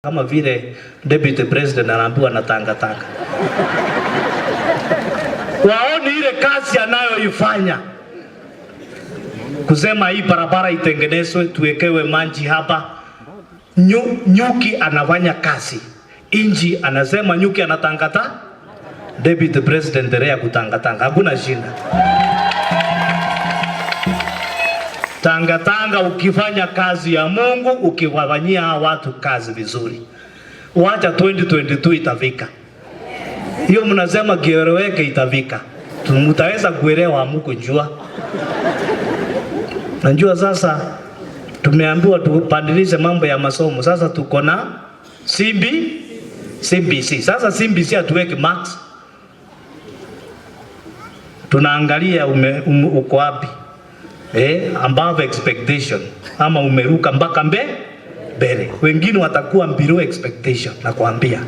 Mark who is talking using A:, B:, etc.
A: Kama vile deputy president anaambiwa na tanga tanga. Waoni ile kazi anayoifanya kusema hii barabara itengenezwe, tuwekewe maji hapa. Nyuki anafanya kazi, inji anasema nyuki anatangata. Deputy president endelea kutangatanga, hakuna shida. Tangatanga ukifanya kazi ya Mungu, ukiwafanyia watu kazi vizuri, wacha 2022 itafika. Hiyo mnasema kieleweke, itafika, mtaweza kuelewa, hamkujua. Najua sasa tumeambiwa tupandilishe mambo ya masomo. Sasa tuko na CBC. Sasa CBC hatuweki marks, tunaangalia uko wapi, above expectation ama umeruka mpaka mbele. Wengine watakuwa below expectation, nakwambia.